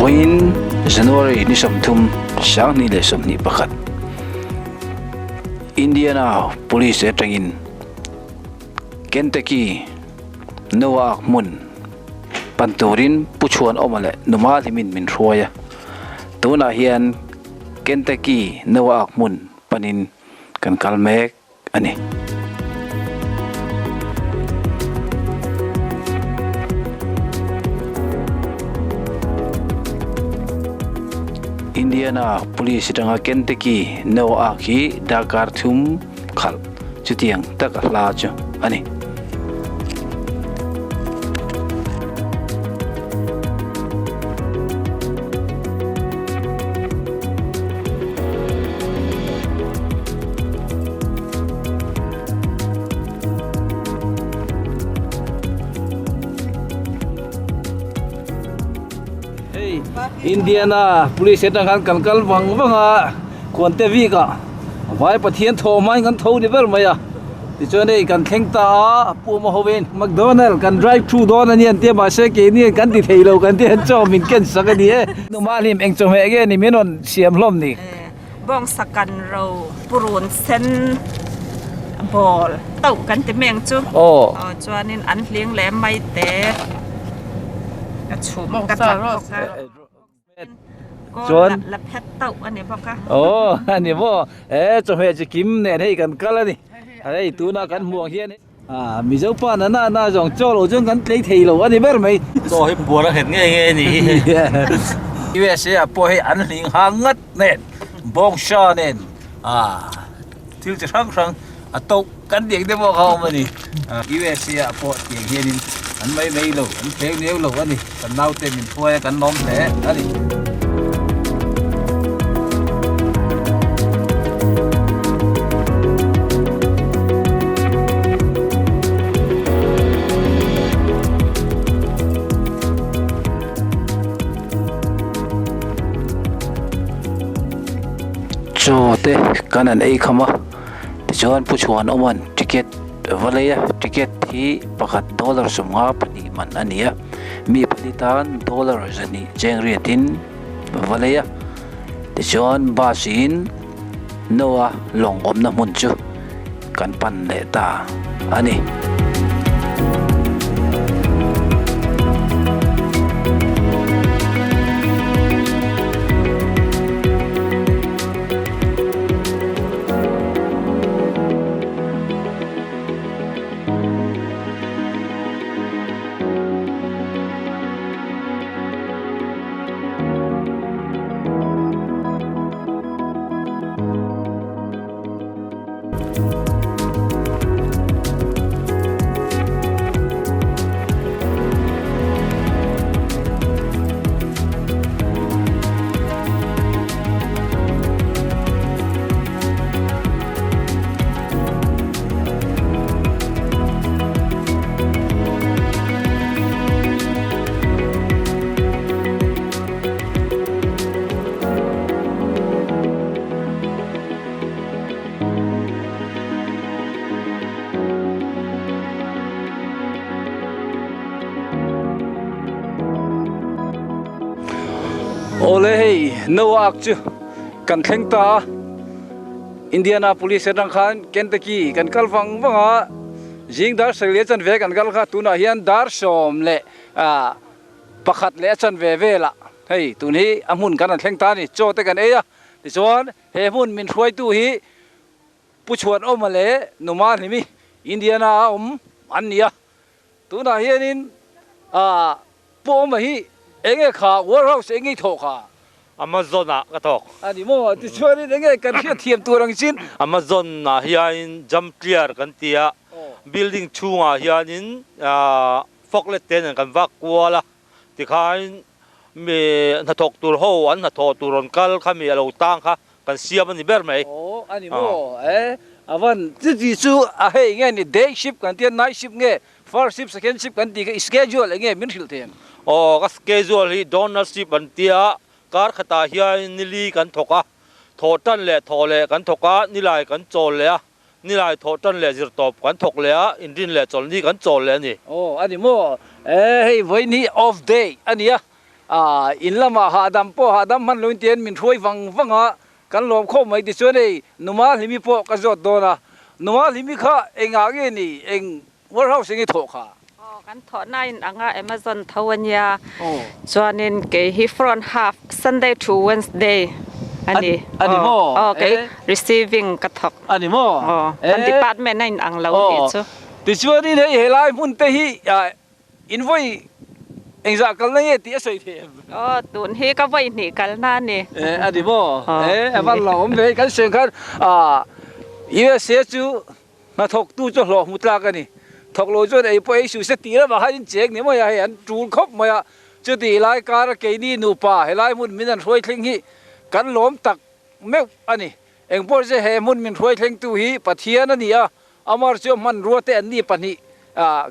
Vawiin January ni 30, 2021, Indiana Police atangin Kentucky Noah Ark hmun pan turin Pu Chhuanawma leh Numa Hlimin min hruai a. Tunah hian Kentucky Noah Ark hmun panin kan kal mek a ni. Indiana Police atanga Kentucky Noah Ark hi darkar thum khalh chutiang tak a hla chu a ni. Hei Indiana police atang khan kan kal vang vang a Kuante bik ah vai Pathian thaw hmain kan tho ni ber mai a tichuan hei kan thleng ta a Pu Awma ho in McDonald kan drive through dawn a ni an tia mahse keini hian kan ti thei lo kan tia chaw min ken sak a ni e. Numa hlim eng chawhmeh nge ni min rawn siam hlawm ni. Bawngsa kan ro purun sen ball tauh kan ti mai ang chu. Aw. Chuanin an hling leh mai te ka chhum ka tlat bawk a. Chuan la phet tauh a ni bawk a. Aw a ni maw e chawhmeh chi kim nen hei kan kal a ni hei tuna kan hmuh ang hian ah Mizo pa na na na zawng chaw lo chuan kan tlei thei lo a ni ber mai. Chaw hi buar a nghet ngei ngei a ni hi. USA ah pawh hei an hling hang ngat nen bawngsa nen ah thil chi hrang hrang a to kan tih ang te pawh kha a awm a ni USA ah pawh tiang hianin an mai mai lo an hleng neu lo a ni kan naute min hruai a kan lawm hle a ni. Chaw te kan han ei kham a. Tichuan Pu Chhuanawma'n ticket va lei a, ticket hi pakhat dollar 52 man a ni a, mi pali tan dollar 200 cheng riatin va lei a. Tichuan bus in Noah lawng awmna hmun chu kan pan leh ta a ni. Awle hei Noah chu kan thleng ta a Indianapolis atang khan Kentucky kan kal vang vang a zing dar sarih leh chanve kan kal kha tunah hian dar sawm leh ah pakhat leh a chanve velah hei tun hi a hmun kan han thleng ta a ni chaw te kan ei a tichuan he hmun min hruaitu hi Pu Chhuanawma leh Numa Hlimi Indiana a awm an ni a tunah hianin ah Pu Awma hi enge kha warehouse enge i thawh kha? Amazon ah ka thawk. A ni maw? Tichuanin enge kan hriat thiam tur ang chin? Amazon ah hianin jump clear kan ti a, building chhungah hianin forklift te nen kan vak kual a, tikhain mi hnathawk tur ho an hnathawh tur rawn kal kha mi a lo tang kha kan siam a ni ber mai. Aw a ni maw? E avan chuti chu a hei nge ni day shift kan tia night shift nge First shift, second shift kan tih kha i schedule eng nge min hrilh thei ang? Aw, ka schedule hi donor shift an tia, kar khatah hian nili kan thawk a, thawh tan leh thawh leh kan thawk a, nilai kan chawl leh a, nilai thawh tan leh zirtawp kan thawk leh a, inrin leh chawlhni kan chawl leh a ni. Aw, a ni maw? E, hei vawiin hi off day a ni a. In lamah hahdam pawh hahdam hman loin tihian min hruai vang vang a, kan lawm khawp mai. Tichuan hei Numa Hlimi pawh ka zawt dawn a, Numa Hlimi kha engah nge ni, eng warehouse enge thawh kha? Aw, kan thawhna in anga Amazon tho a nia, chuanin kei hi front half Sunday to Wednesday a ni. A ni maw? Aw, kei receiving ka thawk. A ni maw? Aw, kan department a in ang lo tih chu. Tichuanin hei helai hmun te hi In vawi engzah kalna nge tih a sawi thei em? Aw, tun hi ka vawi hnih kalna a ni. E, a ni maw? E, a van lo awm ve. Kan sawi ang khan USA chu hnathawktu chu hlawh hmu tlak a ni. Thawk lo chuan ei pawh ei suh se tih ramah khan in cheng ni mai a, hei an tul khawp mai a. Chutih lai kara keini nupa helai hmun min an hruai thleng hi kan lawm tak meuh a ni. Engpawh se he hmun min hruai thlengtu hi Pathian a ni a, Amar chu hmanrua te an ni pahnih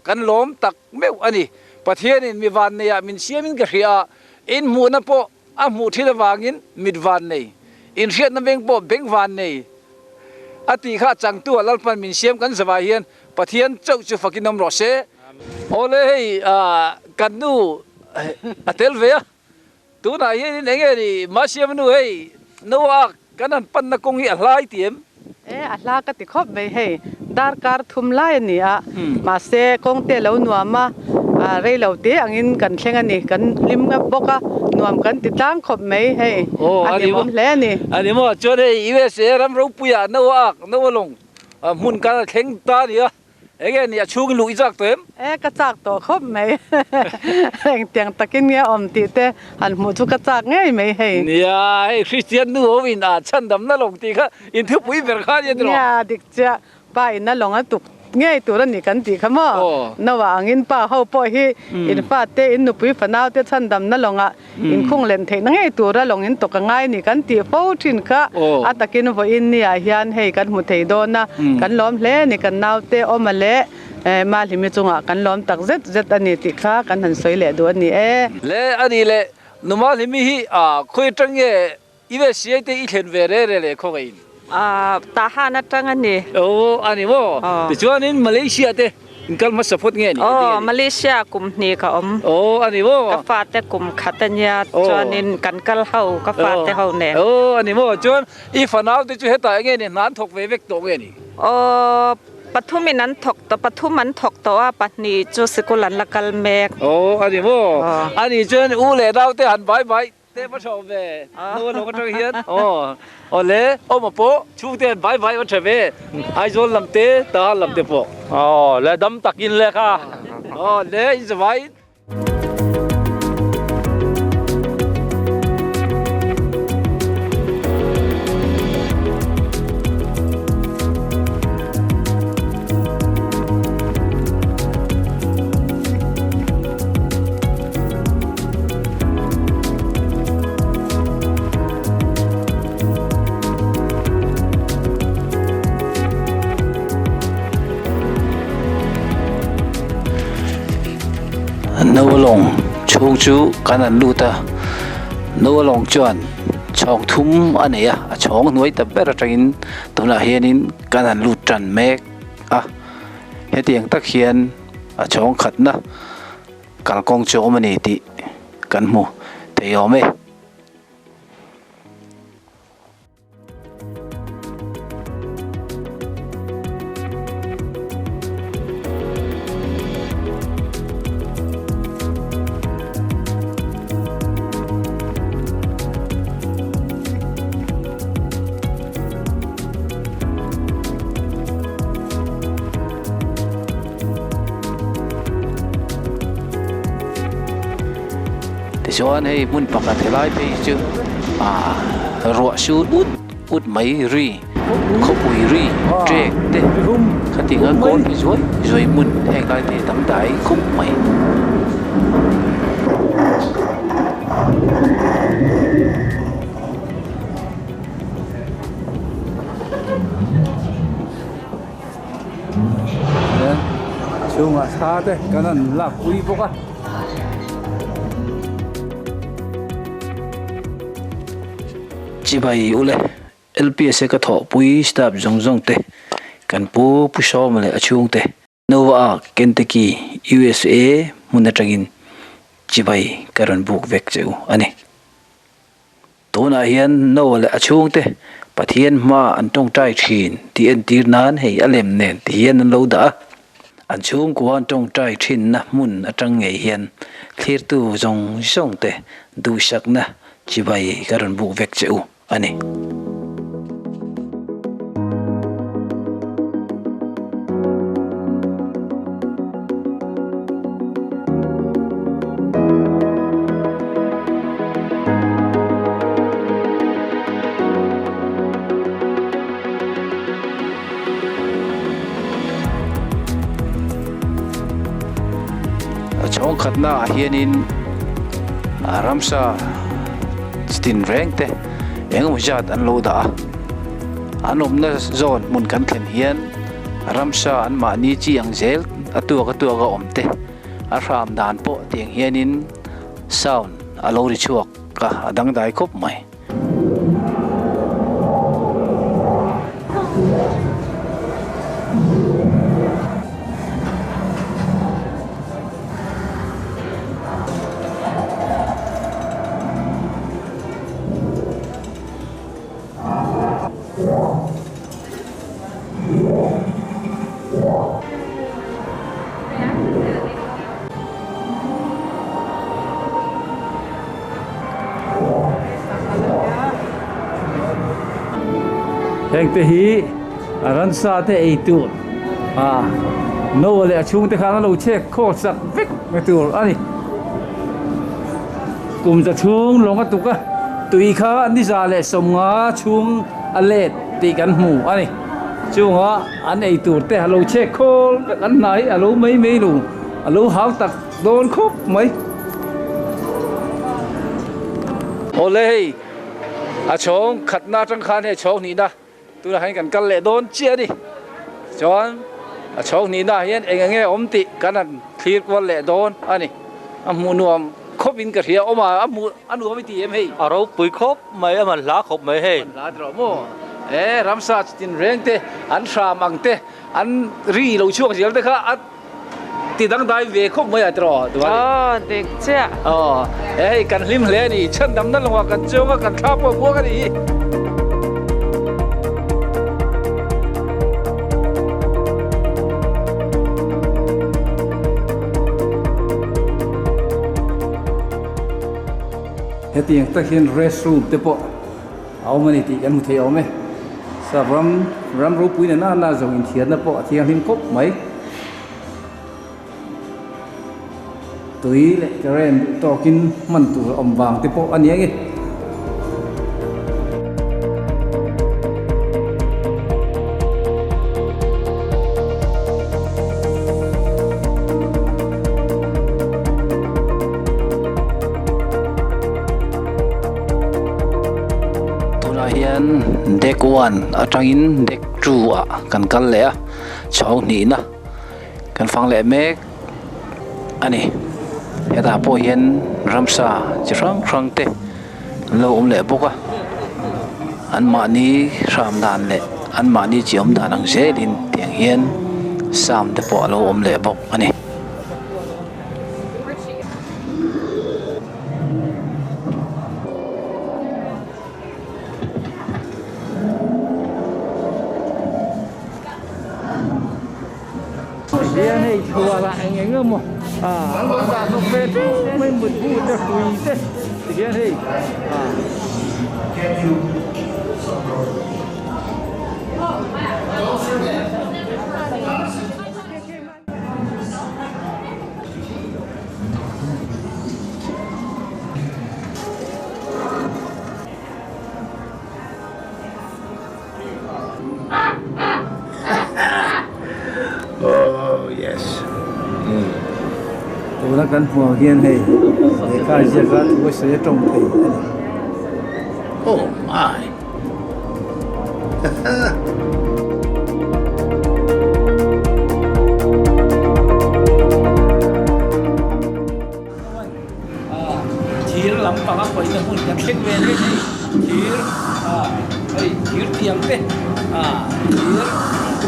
kan lawm tak meuh a ni. Pathianin mi vanneiah min siamin ka hria a, in hmuhna pawh a hmuh thin avangin mit vannei, in hriatna beng pawh beng vannei a tih kha changtu a Lalpan min siam kan zavai hian Pathian chauh chu fakin awm rawh se. Awle hei kan nu a tel ve a, tunah hianin eng nge ni Masiam nu hei Noah Kan han panna kawng hi a hlai ti em? E, a hla ka ti khawp mai hei. Darkar thum lai a ni a, mahse kawngte a lo nuam a, rei lo te angin kan thleng a ni. Kan hlim ngap bawk a, nuam kan ti tlang khawp mai hei. A hlimawm hle a ni. A ni maw? Chuan hei USA ram ropuiah Noah Ark, Noah lawng hmun kan a thleng ta a ni a. Enge ni a chhung luh i chak tawh em? E, ka chak tawh khawp mai. Engtiang takin nge awm tih te han hmuh chu ka chak ngei mai hei. Nia, hei Kristian nu ho in a chhandamna lawng tih kha in thupui ber kha ania tiraw? Nia, dik chiah. Pa in a lawng a tuk ngei tur a ni kan tih kha maw? Noah angin pa ho pawh hi in fate, in nupui fanau te chhandamna lawngah Inkhung len theihna ngei tura lawng in tawk a ngai ni kan tih fo thin kha a takin vawiin ni ah hian hei kan hmu thei dawn a, kan lawm hle a ni kan naute awma leh Mahlimi chungah kan lawm tak zet zet a ni tih kha kan han sawi leh duh a ni e. Le a ni le, nu Mahlimi hi khawi atang nge i ve siai te i thlen ve re re le khaw ngeiin? Tahan atang a ni. Aw a ni maw? Tichuanin Malaysia te in kal hmasa phawt nge ni? Aw Malaysia kum hnih ka awm. Aw a ni maw? Ka fate kum khat a nia chuanin kan kal ho ka fate ho nen. Aw a ni maw? Chuan i fanau te chu hetah enge ni hna an thawk ve vek tawh nge ni? Aw pathumin an thawk tawh pathum an thawk tawh a pahnih chu sikul an la kal mek. Aw a ni maw? A nih chuan u leh nau te han bai bai Te va tha awm ve, nu a lo atang hian aw awle awm a pawh chhungte an vai vai va tha ve, Aizawl lam te Tahan lam te pawh. Aw le dam takin le kha. Aw le in zavai in. Naulawng chhung chu kan han lut a naulawng chuan chhawng thum a nei a a chhawng hnuai ta ber atangin tunah hianin kan han lut tan mek a hetiang tak hian a chhawng khatna. Kalkawng chu a awm a ni tih kan hmu thei awm e. Tichuan hei hmun pakhat helai phei hi chu ah ruah sur ut ut mai ri khawpui ri trek te khatiang a kawl phei zuai zuai hmun heng lai te tam dai khawp mai. Chhungah thla te kan han lak pui bawk a. Chibai ule LPS a ka thawhpui staff zawng zawng te kan pu Pu Sawma leh a chhungte Nova Ark Kentucky USA hmun atangin. chibai ka rawn buk vek che u a ni. Tunah hian Noah leh a chhungte Pathian hma an tawngtai thin tih entir nan hei a lem nen ti hian an lo dah a. An chhungkua an tawngtai thinna hmun atang ngei hian thlirtu zawng zawng te duhsakna chibai ka rawn buk vek che u a ni. A chhawng khatna ah hianin ramsa chi tin reng te eng emaw zat an lo dah a an awmna zawn hmun kan thlen hian ramsa an mahni chi ang zel a tuak a tuak a awm te a hram dan pawh tiang hianin sound a lo ri chhuak a a dangdai khawp mai. Hengte hi a ransa te ei tur a Noah leh a chhungte khan an lo chhek khaw chak vek mai tur a ni. Kum za chhung lawng a tuk a, tui kha ni 150 chhung a let tih kan hmu a ni. Chunga an ei tur te a lo chhek khawl vek an hna hi a lo mai mai lo, a lo hau tak dawn khawp mai. Awle hei a chhawng khatna atang khan hei chhawng hnihna tunah hian kan kal leh dawn chiah a ni. Chuan a chhawng hnihna ah hian eng enge awm tih kan han thlir kual leh dawn a ni. A hmuh nuam khawp in ka hria awm a, a hmuh a nuam i ti em hei? A ropui khawp mai, a man hla khawp mai hei. Man hla tawh maw? E ramsa chitin reng te, an hram ang te, an ri lo chhuak zel te kha a ti dangdai ve khawp mai a tiraw Duhani? Aw dik chiah. Aw e hei kan hlim hle a ni, chhandamna lawngah kan chuang a, kan thla pawh buak a ni hi. Hetiang tak hian rest room te pawh a awm a ni tih kan hmu thei awm e. Sap ram ram ropui na nana zawng inthiarna pawh a thianghlim khawp mai. Tui leh current duh tawkin hman tur a awm vang te pawh a ni ang e. Tunah hian deck one atangin deck two ah kan kal leh a chho hnihna kan fang leh mek a ni hetah pawh hian ramsa chi hrang hrang te an lo awm leh bawk a anmahni hram dan leh anmahni chi awm dan ang zelin tiang hian sam te pawh a lo awm leh bawk a ni. Hian hei chhuar ah eng eng emaw ah an lo dah hnawk ve teuh mai mut bu te hrui te ti hian hei ah. Tuna kan hmuh ang hian hei lehkha ziak a thu a sawi a tawng thei a ni. Oh my! Thir lampang a pawina hmun kan thleng ve hle hi thir hei thir tiang te thir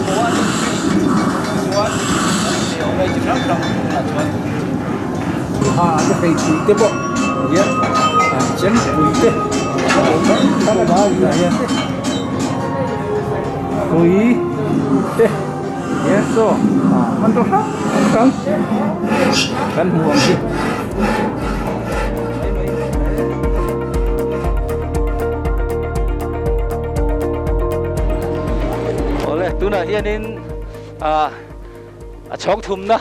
pawh a ni phei chuan kan hre awm e chi hrang hrang tunah chuan. Ha te hei pui te pawh hian chempui te a awm hrang hrang a hian hrui te hian saw hmanraw hrang hrang kan hmu ang hi. Awle tunah hianin ah a chhawng thumna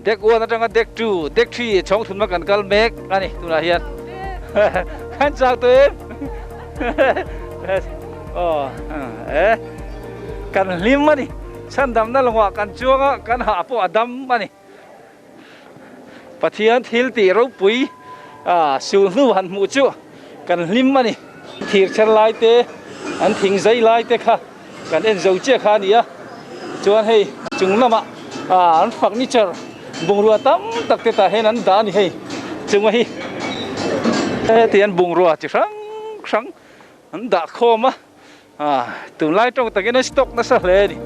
Deck one atanga deck two, deck three chhawng thumna kan kal mek a ni tunah hian kan chak tawh em aw e kan hlim a ni chhandamna lawngah kan chuang a kan hah pawh a dam a ni Pathian thil tih ropui ah sulhnu han hmuh chu kan hlim a ni thir cher lai te an thing zai lai te kha. Kan en zo chiah kha a ni a, chuan hei chung lamah ah an furniture bungrua tam tak te tah hian an dah a ni hei chunga hi heti an bungrua chi hrang hrang an dah khawm a ah tunlai tawng takin an stock nasa hle a ni.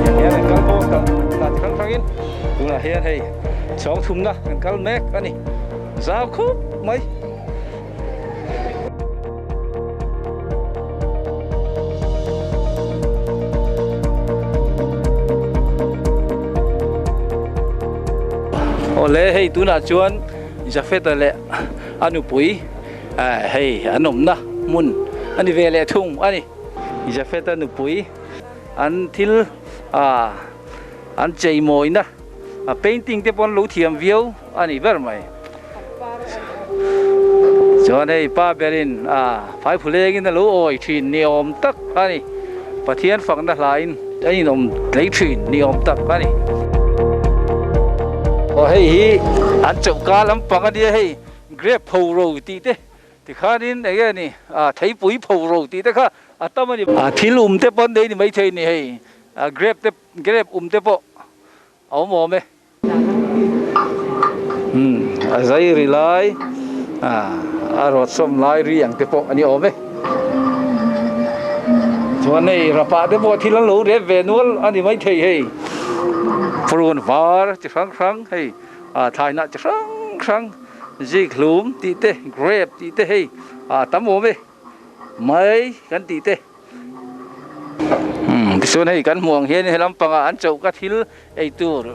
Tiang hian an kal bawk a dan chi hrang hrangin tunah hian hei chhawng thumna kan kal mek a ni. Zau khup mai. Awle hei tunah chuan Jafeta leh a nupui hei an awmna hmun a ni ve leh thung a ni. Jafeta nupui an thil an cheimawina A painting te pawh an lo thiam viau a ni ber mai. Chuan hei pa berin a phaiphul engin a lo awi thin ni awm tak a ni. Pathian fakna hlain a inawm tlei thin ni awm tak a ni. Aw hei hi an choka lampang a nia hei grape pho ro tih te tikhanin eng nge ni a theipui pho ro tih te kha a tam a ni. A thil um te pawh an nei ni maithei ni hei grape te Grape um te pawh a awm awm e. Umm a zai ri lai a rawt sawm lai ri ang te pawh a ni awm e. Chuan hei rapah te pawh thil an lo rep ve nual a ni maithei hei. Purun var chi hrang hrang hei ah thlainah chi hrang hrang zikhlum tih te grape tih te hei a tam awm e mai kan tih te. Tichuan hei kan hmuh ang hian he lampangah an choh ka thil ei tur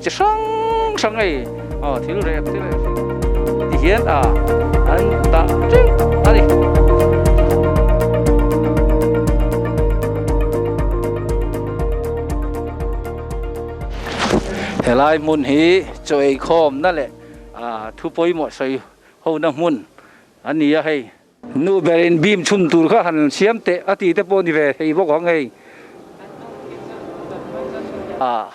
chi hrang hrang hei aw thil rep thil ei ti hian a an dah teuh a ni. Helai hmun hi chaw ei khawmna leh thu pawimawh sawi hona hmun a ni a hei. Nu berin beam chhun tur kha han siam teh a tih te pawh ni ve thei bawk ang hei.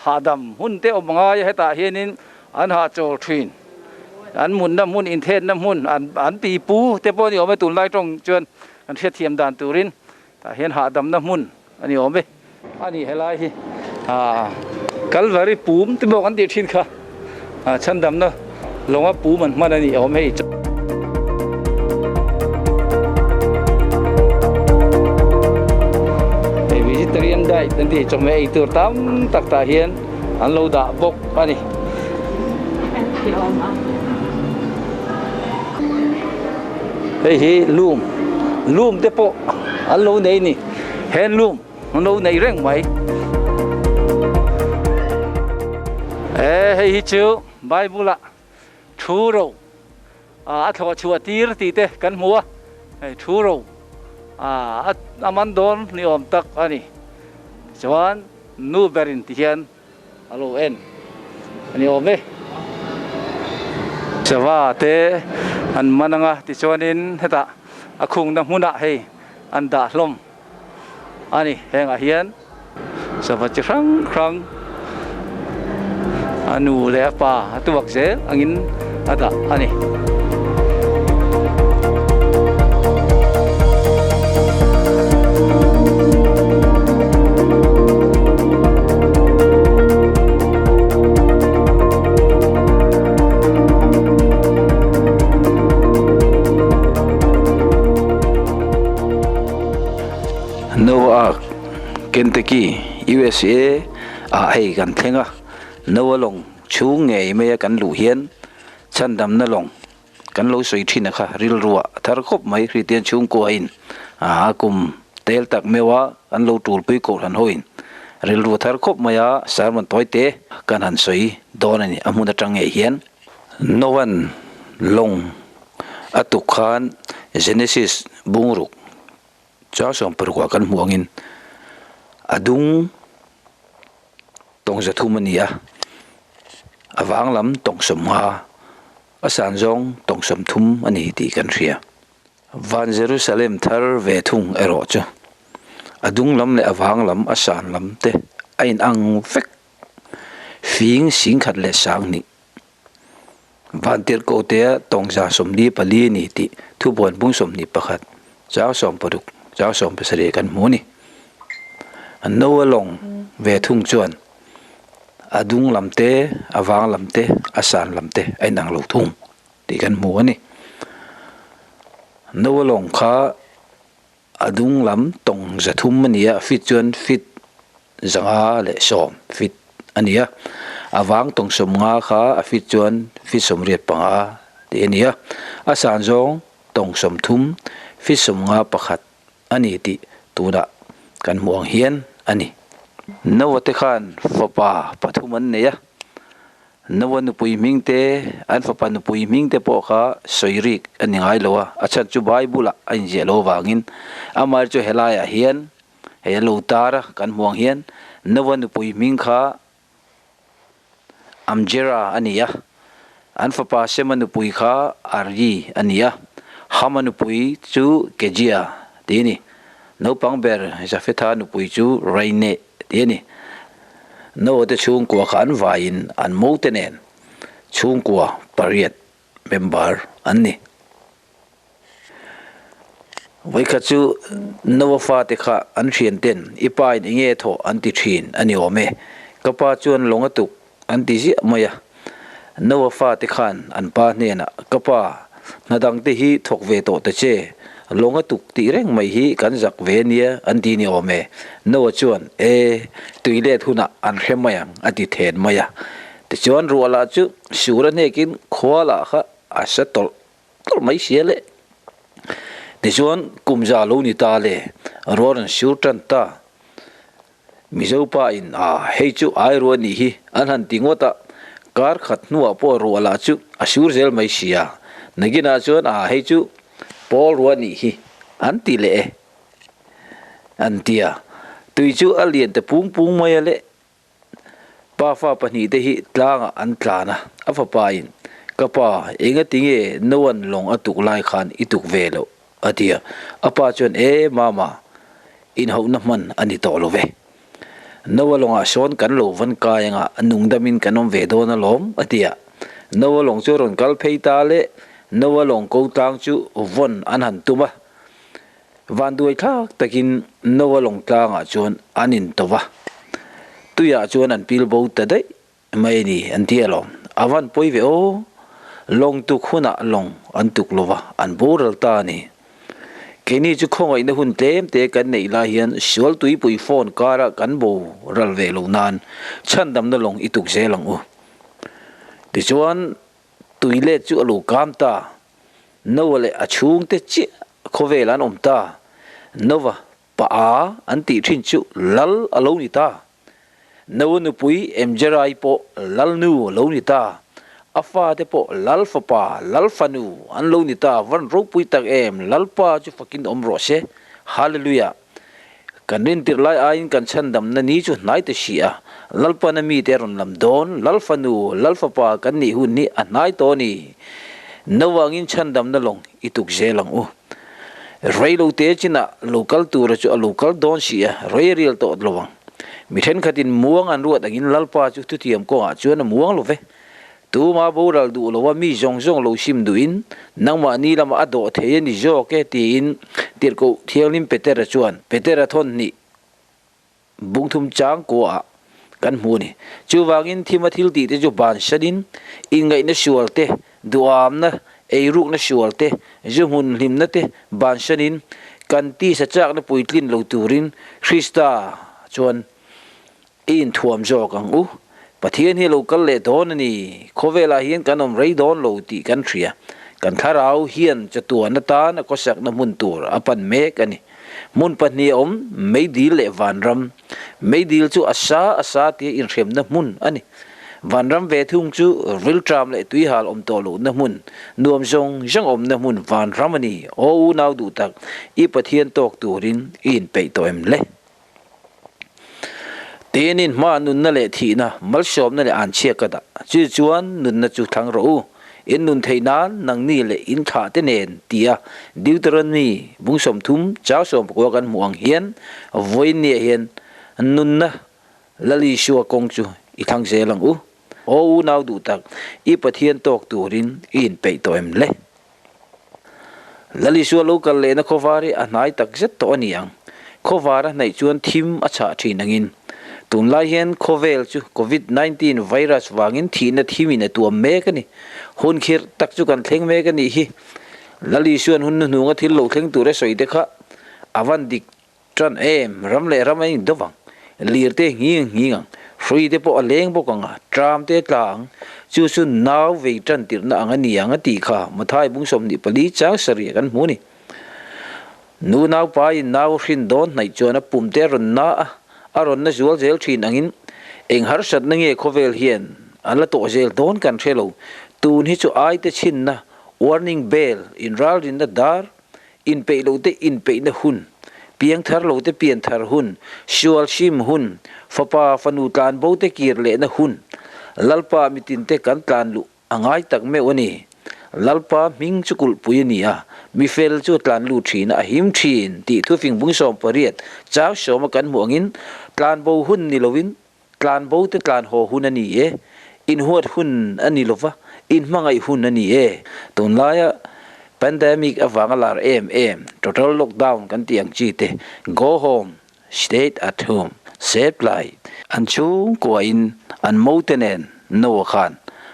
Hahdam hun te awm angai a hetah hianin an hahchawl thin. An munna hmun inthenna hmun an pipu te pawh a ni awm e tunlai tawng chuan kan hriatthiam dan turin tah hian hahdamna hmun a ni awm e. A ni helai hi Kalvari pum te pawh kan tih thin kha chhandamna lawnga pum an hman a ni awm hei. Hei vegetarian diet an tih chawhmeh ei tur tam tak tah hian an lo dah bawk a ni. Hei hi loom loom te pawh an lo nei a ni handloom. An lo nei reng mai. E hei hi chu Bible ah thu ro a thlawh chhuah tir tih te kan hmu a, hei thu ro a man dawn ni awm tak a ni. Tichuan nu berin ti hian a lo en a ni awm e. Sava te an man anga tichuanin hetah a khungna hmunah hei an dah hlawm. A ni, hengah hian sava chi hrang hrang a nu leh a pa a tuak zel angin a dah a ni. Noah Ark. Kentucky, USA ah hei kan thleng a, Noah lawng chhung ngei maia kan luh hian chhandamna lawng kan lo sawi thin a kha rilruah a thar khawp mai Kristian chhungkuain a kum tel tak meuh a kan lo tulpui kohhran hoin rilru a thar khawp mai a sermon tawi te kan han sawi dawn a ni a hmun atang ngei hian. Noah-an lawng a tuk khan Genesis bungruk Chang 16 ah kan hmuh angin a dung tawng 300 a ni a, a vang lam tawng 50, a san zawng tawng 30 a ni tih kan hria. Van Jerusalem thar ve thung erawh chu a dung lam leh a vang lam, a san lam te a inang vek, fing 10,000 leh 2000. Vantirhkohtea tawng 144 a ni tih thubuan bung 21, chang 60, chang 70 kan hmu a ni. Noa lawng ve thung chuan a dung lam te, a vang lam te, a san lam te a inang lo thung tih kan hmu a ni. Noa lawng kha A dung lam tawng 300 a ni a, feet chuan feet 510 feet a ni a. A vang tawng 50 kha a feet chuan feet 85 tih a ni a. A san zawng tawng 30 feet 51 a ni tih tunah kan hmuh ang hian a ni. Noah te khan fapa pathum an nei a. Noah nupui hming te, an fapa nupui hming te pawh kha sawi rik a ni ngai lo a, a chhan chu Bible-ah a inziah lo avangin. Amah chu helaiah hian hei a lo tar a, kan hmuh ang hian Noah nupui hming kha Amjera a ni a, an fapa Sema nupui kha Aryi a ni a, Hama nupui chu Kejia tih a ni. Naupang ber Jafetha nupui chu Raine tih a ni. Noah te chhungkua kha an vaiin an mote nen chhungkua pariat member an ni. Vawikhat chu Noah fate kha an thian ten i pa in enge thawh an ti thin a ni awm e. Ka pa chuan lawng a tuk an ti ziah mai a. Noah fate khan an pa hnenah, Ka pa, hna dangte hi thawk ve tawh ta che, lawng a tuk tih reng mai hi kan zak ve nia, an ti ni awm e. Noah chuan, E, tui let hunah an hre mai ang, a ti then mai a. Tichuan ruah lah chu sur a hnekin khua lah kha a sa tawlh tawlh mai sia le. Tichuan kum za lo ni ta le, ruah rawn sur tan ta. Mizo pa in a hei chu ai ruah nih hi an han ti ngawt a, kar khat hnuah pawh ruah lah chu a sur zel mai si a, nakinah chuan a hei chu pawl ruah nih hi an ti leh e an ti a, tui chu a lian ta pung pung mai a le. Pa fa pahnihte hi tlangah an tlan a, a fapa in ka pa engatinge Noan lawng a tuk lai khan i tuk ve loh? A ti a, a pa chuan, E, Mama, inhauhna hman a ni tawh lo ve. Noah lawngah sawn kan lo van kai anga nungdamin kan awm ve dawn alawm, a ti a. Noah lawng chu a rawn kal phei ta le, Noah lawng ko tlang chu vawn an han tum a. Vanduai thlak takin Noah lawng tlangah chuan an intawh a, tuiah chuan an pil bo ta daih. Mai a ni, an ti alawm. A van pawi ve aw. Lawng tuk hunah lawng an tuk lo va, an boral ta a ni. Keini chu khawngaihna hun tlem te kan neih lai hian sual tuipui phone kara kan boral ve lo nan chhandamna lawng i tuk zel ang u. Tichuan, tui let chu a lo kam ta. Noah leh a chhungte chiah khawvel an awm ta. Noah pa a an tih thin chu lal a lo ni ta. Noa nupui Emjerai pawh Lalnu a lo ni ta. A fate pawh Lalfapa, Lalfanu an lo ni ta. Van ropui tak em! Lalpa chu fakin awm rawh se. Hallelujah! Kan rintir lai aiin kan chhandamna ni chu hnai ta si a. Lalpan a mite a rawn lam dawn. Lalfanu, Lalfapa kan nih hun hi a hnai tawh a ni. Noa angin chhandamna lawng i tuk zel ang u. Rei lo te chinah lo kal tura chu a lo kal dawn si a, rei a rial tawh lo ang. Mi thenkhatin muang an ruat angin Lalpa chu thutiam kawngah chuan a muang lo ve. Tuma boral duh lo a mi zawng zawng lo sim duhin nangmahni lamah a dawh thei a ni zawk e tiin Tirhkoh Thianghlim Petera chuan Petera thawnhnih Bungthum chang kuaah kan hmu a ni. Chuvangin thima thil tih te chu bansanin inngaihna sual te, duhamna, eirukna sual te, zu hmun hlimna te bansanin kan tisa chakna puitlin lo turin Krista chuan i inthuam zawk ang u. Pathian hi a lo kal leh dawn a ni. Khawvelah hian kan awm rei dawn lo tih kan hria. Kan thlarau hian chatuan atan a khawsakna hmun tur a pan mek a ni. Hmun pahnih a awm, meidil leh vanram. Meidil chu a sa a sa tia inhremna hmun a ni. Vanram ve thung chu rilṭam leh tuihal awm tawh lohna hmun, nuam zawng zawng awmna hmun vanram a ni. Aw unau duh tak, i Pathian tawk turin i inpeih tawh em le? Tinin hma nunna leh thihna, malsawmna leh anchhia ka dah. Chu chuan nunna chu thlang rawh u. In nun theih nan nangni leh in thlah te nen tia Deuteronomy bung 30 chau 19 kan hmuh ang hian vawiin niah hian nunna Lal Isua kawng chu i thlang zel ang u. Aw unau duh tak, i Pathian tawk turin i inpeih tawh em le? Lal Isua lo kal lehna khawvar hi a hnai tak zet tawh a ni ang. Khawvar a hnaih chuan thim a chhah thin angin. Tunlai hian khawvel chu Covid 19 virus vangin thihna thimin a tuam mek a ni. Hun khirh tak chu kan thleng mek a nih hi. Lal Isua'n hun hnuhnunga thil lo thleng tur a sawi te kha a van dik Ṭan em, ram leh ram a in dawp ang, lir te nghing nghing ang, hrui te pawh a leng bawk ang a, ṭam te tla ang, chu chu nau vei ṭan tirhna ang a ni ang a tih kha Mathai bung 24 chang sarih kan hmu a ni. Nu naupain nau a hrin dawn hnaih chuan a pum te a rawn na a, a rawn na zual zel ṭhin angin eng harsatna nge khawvel hian a la tawh zel dawn kan hre lo. Tun hi chu aite chhinna, warning bell, inralrinna dar, Inpeih lote inpeihna hun, piangthar lote pianthar hun, sual hrim hun, fapa fanu tlan bote kir lehna hun, Lalpa mitinte kan tlan luh a ngai tak meuh a ni. Lalpa hming chu kulhpui a ni a, mi fel chu tlan lut thin a, a him thin tih thufing bung 18 chang 10 a kan hmuh angin tlan bo hun ni lovin tlan bote tlan haw hun a ni e, inhuat hun a ni lova, inhmangaih hun a ni e. Tunlaia pandemic avanga lar em em, total lockdown kan tih ang chi te, go home, stay at home, save life, an chhungkuain an mote nen Noah khan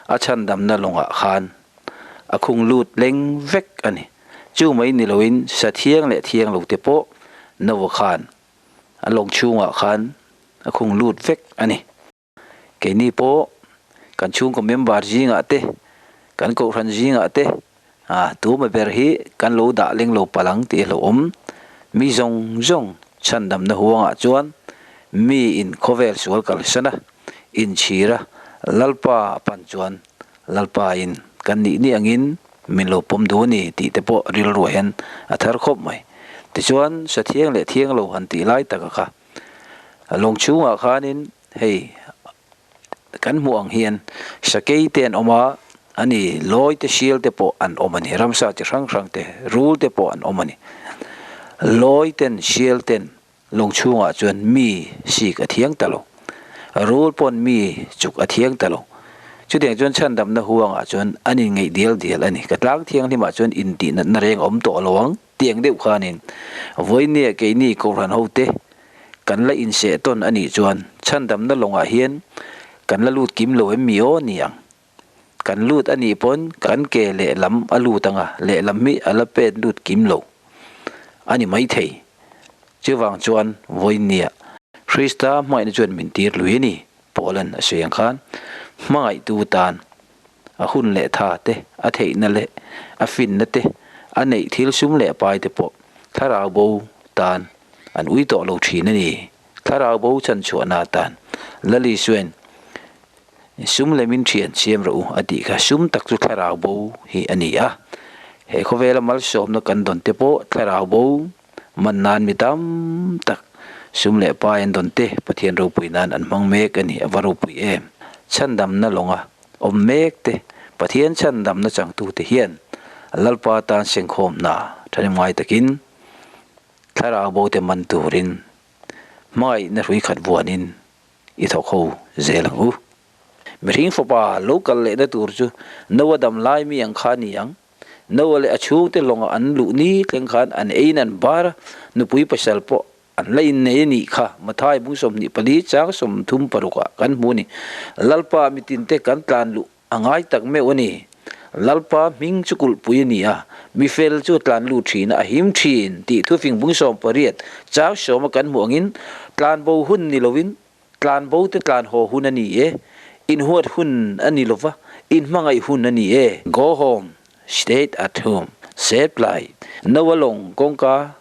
a chhandamna lawngah khan a khung lut leng vek a ni. Chu mai ni loin sa thiang leh thiang lo te pawh Noah khan A lawng chhungah khan a khung lut vek a ni. Keini pawh kan chhungkaw member zingah te, kan kohhran zingah te ah tuma ber hi kan lo dah leng lo palh ang tih a hlauhawm. Mi zawng zawng chhandamna huangah chuan mi in khawvel sual kalsan a, inchhir a, Lalpa a pan chuan Lalpa in kan nih nih angin min lo pawm duh a ni tih te pawh rilruah hian a thar khawp mai. Tichuan sa thiang leh thiang lo han tih lai taka kha lawng chhungah khanin hei kan hmuh ang hian sakei te an awm a, a ni lawi te sial te pawh an awm a ni, ramsa chi hrang hrang te rul te pawh an awm a ni. Lawi ten sial ten Lawng chhungah chuan mi sik a thiang ta lo. Rul pawn mi chuk a thiang ta lo. Chutiang chuan chhandamna huangah chuan an inngeih dial dial a ni. Ka tlang thianghlimah chuan intihnatna reng a awm tawh lo ang tiang deuh khanin vawinia keini Kohhran hote kan la inseh tawn a nih chuan chhandamna lawngah hian kan la lut kim lo em mi aw ni ang. Kan lut a nih pawn kan ke lehlam a lut ang a, lehlam hi a la pet lut kim lo a ni maithei. Chuvang chuan vawinia Krista hmangaihna chuan min tir lui a ni, Paulan a sawi ang khan hmangaihtu tan a hun leh tha te, a theihna leh a finna te, a neih thil sum leh pai te pawh thlarau bo tan an ui tawh lo thin a ni. Thlarau bo chanchhuahna atan Lal Isuain Sum lem in thian siam rawh u a tih kha sum tak chu thlarau bo hi a ni a. He khawvela malsawmna kan dawn te pawh thlarau bo man nan mi tam tak sum leh pai an dawn te Pathian ropui nan an hmang mek a ni, a va ropui em. Chhandamna lawnga awm mek te Pathian chhandamna changtu te hian Lalpa tan sengkhawm hna thahnemngai takin thlarau bo te man turin hmangaihna hrui khat vuanin I thawk ho zel ang u. Mihring fapa lo kal lehna tur chu Noa dam lai mi ang kha a ni ang. Noa leh a chhungte lawngah an luh ni thleng khan an eiin an bar a, nupui pasal pawh an la innei a nih kha. Mathai bung 24 chang 36 ah kan hmu a ni. Lalpa mitinte kan tlan luh A ngai tak meuh a ni. Lalpa hming chu kulhpui a ni a, mi fel chu tlan lut thin a, a him thin tih thufing bung 18 chang 10 a kan hmuh angin Tlanbo hun ni lovin tlanbo te tlan haw hun a ni e, inhuat hun a ni lova, inhmangaih hun a ni e. Go home, stay at home, save life. Noa lawng kawngka,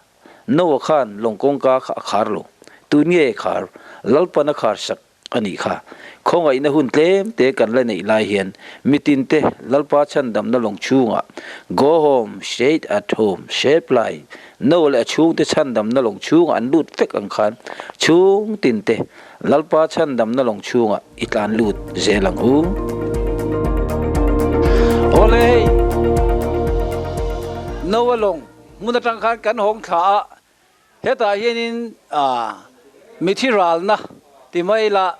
Noa khan lawng kawngka kha a khar lo. Tun nge khar? Lalpan a khar sak a nih kha. Khawngaihna hun tlem te kan la neih lai hian mitin te Lalpa chhandamna lawng chhungah Go home, stay at home, save life, No leh a chhungte chhandamna lawng chhungah an lut vek ang khan chhung tin te Lalpa chhandamna lawng chhungah i tlan lut zel ang u. Awle hei, Noa lawng hmun atang khan kan hawng thla a, Hetah hianin mithi ralna ti mai ila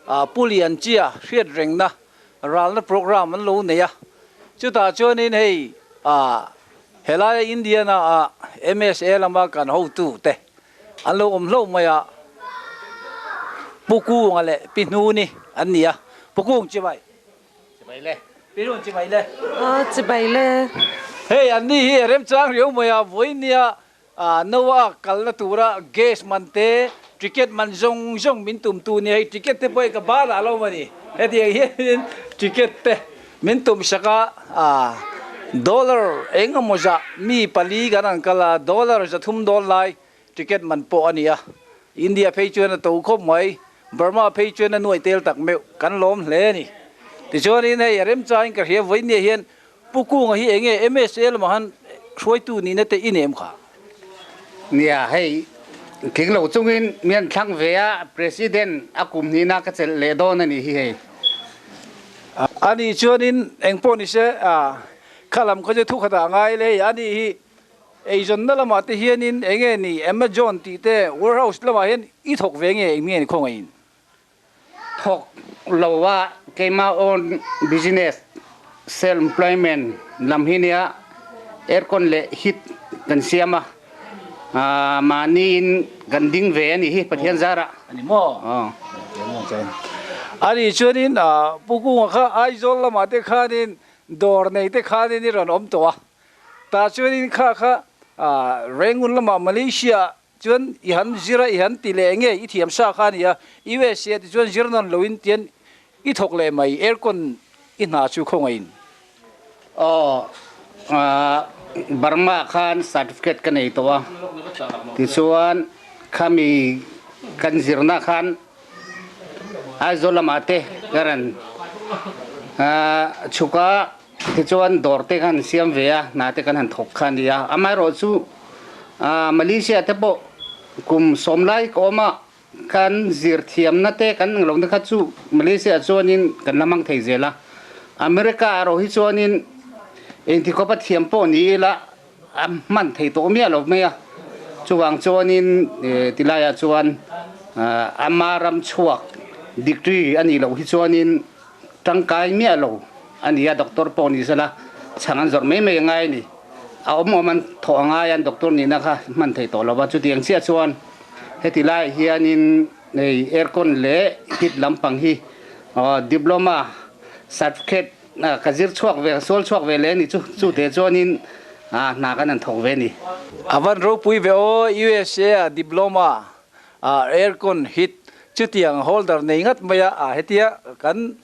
Pu Lianchia hriat rengna ralna program an lo nei a, chutah chuanin hei helaia Indiana ah MSA lama kan hotu te an lo awm hlauh mai a, Pu Kunga leh Pi Hnuni an ni a, Pu Kung chibai. Chibai le. Pi Hnun chibai le. Chibai le. Hei anni hi a remchang riau mai a, vawinia Noah kalna tura gas man te, ticket man zawng zawng min tum tu nia, hei ticket te pawh hi ka ban ah lo mani, hetiang hianin ticket te min tum sak a, dollar eng emaw zah mi pali kan han kal a, dollar 300 dawn lai ticket man pawh a ni a, India phei chuan a to khawp mai, Burma phei chuan a nuai tel tak meuh, kan lawm hle a ni. Tichuanin hei a remchain ka hria vawinia hian Pu Kunga hi enge MSA lamah han hruaitu nihna te i nem kha? Nia, hei tling lo chungin mi an thlang ve a, President a kum hnihna ka chelh leh dawn a nih hi hei. Ani chuanin eng pawh ni se, kha lam kha chu thu khatah a ngai le hei, ani hi eizawnna lamah te hianin enge ni Amazon tih te warehouse lamah hian i thawk ve nge eng nge ni khawngaihin? Thawk lo a keimah own business self employment lam hi nia aircon leh heat kan siam a mahni in kan ding ve a nih hi Pathian zarah. Ani maw? Ani chuanin Pu Kunga kha Aizawl lamah te khanin dawr nei te khanin i rawn awm tawh a, tah chuanin kha kha Rangoon lamah Malaysia Chuan i han zir a, i han ti leh nge i thiam sa kha a ni a, USA ti chuan zir nawn loin tian i thawk leh mai, aircon i hna chu khawngaihin. Aw, Burma khan certificate ka nei tawh a, tichuan khami kan zirna khan Aizawl lamah te ka rawn chhuk a, Tichuan dawr te kan siam ve a, hna te kan han thawk kha a ni a. Amaherawhchu Malaysia te pawh kum sawm lai ka awm a, kan zir thiamna te kan ang lohna kha chu Malaysia ah chuanin kan la hmang thei zel a. America ah erawh hi chuanin engti khawpa thiam pawh ni ila a hman thei tawh miah lo mai a. Chuvang chuanin tilaiah chuan ama ram chhuak degree a nih loh hi chuanin Tangkai miah lo a ni a, doctor pawh ni sela chhang an zawrh mai mai a ngai a ni. A awm awm an thawh a ngai a, an doctor nihna kha hman thei tawh lo va. Chutiang chiah chuan heti laiah hianin hei aircon leh heat lampang hi diploma certificate ka zir chhuak ve, ka sual chhuak ve leh a ni chu. Chute chuanin hna kan han thawk ve a ni. A van ropui ve aw, USA a diploma Aircon heat chutiang holder nei ngat mai a, hetia kan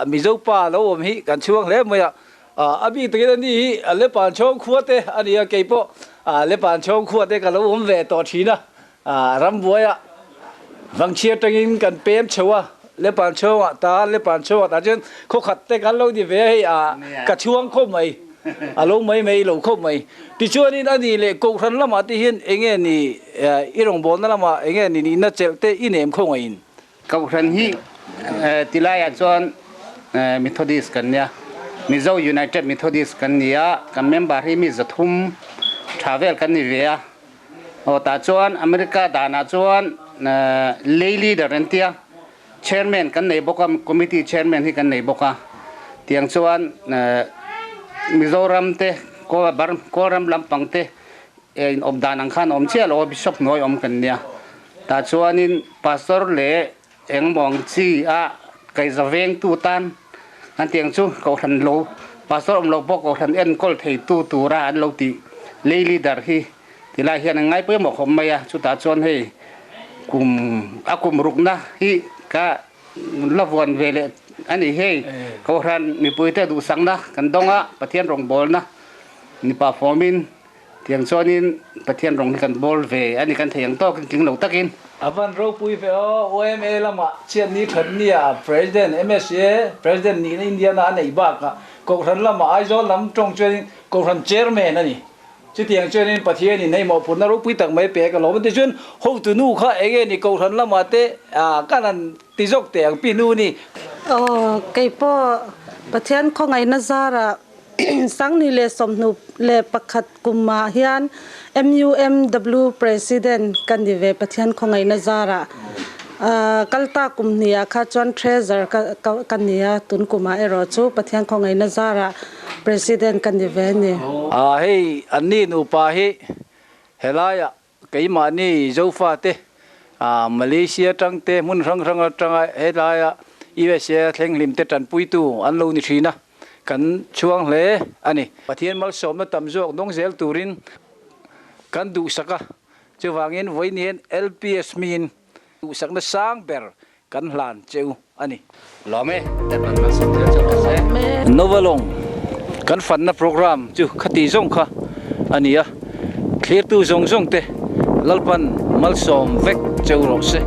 Mizo pa lo awm hi kan chhuang hle mai a, a bik takin ani hi Lepan chhawng khua te a ni a, keipawh Lepan chhawng khua te ka lo awm ve tawh thin a, rambuaia vangchhia atangin kan pem chho a, Lepan chhawngah ta Lepan chhawngah tah chuan khawkhat te kan lo ni ve a, hei ka chhuang khawp mai. A lo mai mai lo khawp mai. Tichuanin a ni leh Kohhran lamah te hian eng nge ni i rawngbawlna lamah eng nge ni nihna chelh te i nem khawngaihin? Kohhran hi tilaiah chuan Methodist kan nia, Mizo United Methodist kan ni a, kan member hi mi 300 tha vel kan ni ve a. Aw tah chuan America danah chuan lay leader an tia, Chairman kan nei bawk a, Committee Chairman hi kan nei bawk a, tiang chuan Mizoram te, Kawlram lampang te in awm dan ang khan awm chiah lo a, Bishop hnuai awm kan nia. Tah chuanin Pastor leh engmaw ang chi a kaiza vengtu tan an tiang chu Kohhran lo, Pastor awm lo pawh Kohhran enkawl theitu tura an lo tih lay leader hi tilai hian an ngaipawimawh khawp mai a, chutah chuan hei. Kum a kum rukna hi ka la vuan ve leh a ni hei. Kohhran mipuite duhsakna kan dawng a, Pathian rawngbawlna mipa fawmin tiang chuanin Pathian rawng hi kan bawl ve a ni kan thei ang tawkin tling lo takin. A van ropui ve aw, OMA lamah chhiatni thatnia President MSA President nihna Indiana a neih bakah Kohhran lamah Aizawl lam tawng chuanin Kohhran Chairman a ni. Chutiang chuanin Pathianin hei mawhphurhna ropui tak mai pek a lawm a ti. Chuan hotu nu kha enge ni Kohhran lamah te kan han ti zawk teh ang pi nu ni. Aw, kei pawh Pathian khawngaihna zarah Sangni leh 21 kumah hian MUMW President ka ni ve Pathian khawngaihna zarah. Kalta kum hniah kha chuan Treasurer ka ni a, tun kumah erawh chu Pathian khawngaihna zarah President ka ni ve a ni. A hei anni nupa hi helaiah keimahni Zofate Malaysia tangte hmun hrang hrang atanga helaia USA thleng hlimte tanpuitu an lo ni thin a, kan chhuang hle a ni. Pathian malsawmna tam zawk dawng zel turin kan duhsak a, chuvangin vawiin hian LPS hmingin duhsakna sang ber kan hlan cheu a ni. Lawm e, Lalpan malsawm zel chu rawh se. Novalong kan fanna program chu khati zawng kha a ni a, thlirtu zawng zawng te Lalpan malsawm vek cheu rawh se.